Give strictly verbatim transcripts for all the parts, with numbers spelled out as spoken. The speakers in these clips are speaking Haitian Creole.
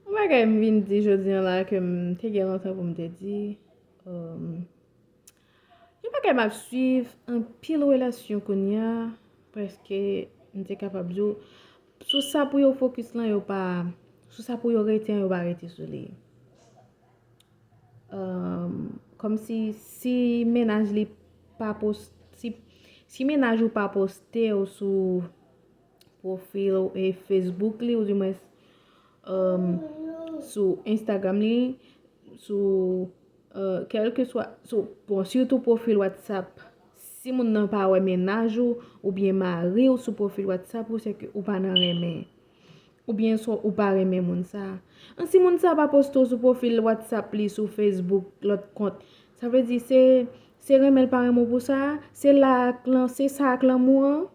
Yon bagay m vin di jodi an la ke m te gen lontan pou m te di. Um, yon bagay m ap swiv anpil relasyon kounye a, prèske m te kapab di w, sou sa pou yo fokis lan, yo pa, sou sa pou yo rete an, yo pa rete sou li. Um, kòmsi si mennaj li pa post, si, si mennaj ou pa poste w sou pwofil e Facebook li, ou di mwens, um, sou Instagram li, sou, uh, kèlkeswa, sou, bon, sitou pwofil WhatsApp, si moun nan pa wè mennaj ou, oubyen mari w sou pwofil WhatsApp ou, se ke ou pa nan renmen. Oubyen swa ou pa renmen moun sa. An, si moun sa pa poste w sou pwofil WhatsApp li, sou Facebook, lòt kont, sa vle di se, se renmen l pa renmen w pou sa, se la ak lan, se sa ak lanmou an.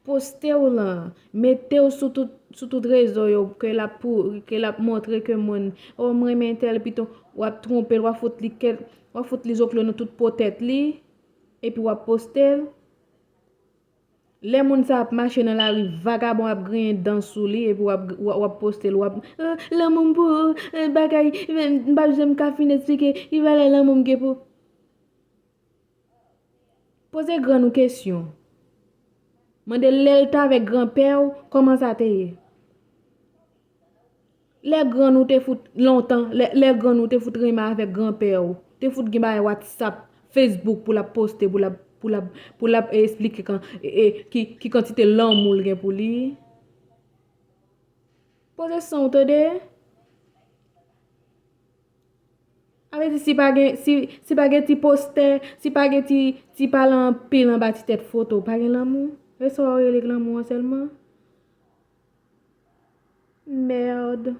Poste w lan, mete w sou tout, sou tout rezo yo, ke l ap pou, ke l ap montre ke moun, o, m renmen entèl, epi tou, w ap twonpe l, w ap fout li kèt, w ap fout li zoklo nan tout po tèt li, epi w ap poste l. Lè moun sa ap mache nan lari, vagabon ap griyen dan sou li, epi w ap, w ap, w ap poste l, w ap, "Ah, lanmou m pou ou, eh, bagay, m pa janm ka fin eksplike ki valè lanmou m gen pou." Poze grann ou kesyon. Mande l lè l t avèk granpè w, kòman sa te ye? Lè grann ou te fout lontan, lè, lè grann ou te fout renmen avèk granpè w, te fout gen bagay WhatsApp, Facebook pou l ap poste, pou l ap, pou l ap, pou l ap, eh, eksplike kan, eh, eh, ki, ki kantite lanmou l gen pou li. Poze san w, tande. Sa vle di, si pa gen, si, si pa gen ti postè, si pa gen ti, ti pale anpil anba ti tèt foto, pa gen lanmou. E sa w rele lanmou an sèlman? Merde.